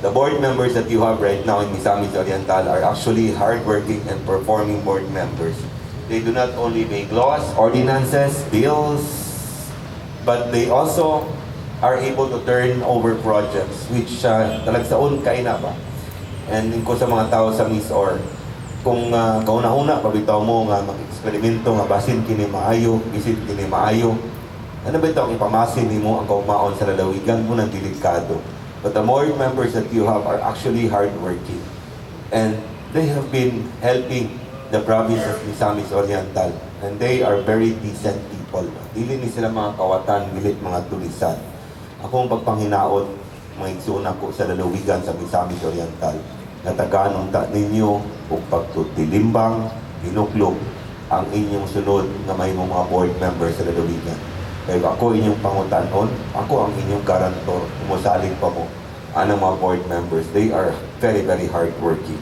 The board members that you have right now in Misamis Oriental are actually hardworking and performing board members. They do not only make laws, ordinances, bills, but they also are able to turn over projects which talagsaon kay na ba. And ko sa mga tao sa MisOr, kung kauna-una pa bitaw mo nga mag-eksperimento nga basin kini maayo, bisin kini maayo, ano ba ito ang ipamasin nimo ang kaugmaon sa lalawigan mo ng delikado. But the board members that you have are actually hardworking. And they have been helping the province of Misamis Oriental. And they are very decent people. Dili ni sila mga kawatan, dili mga tulisan. Akong pagpanghinaot, mga igsuon ako sa lalawigan sa Misamis Oriental, natagaan unta ninyo og pagtutilimbang, hinuklog ang inyong sunod nga may mga board members sa lalawigan. Kaya ako inyong pangutanon, ako ang inyong guarantor, kung mosalig pa mo, anang mga board members, they are very, very hardworking.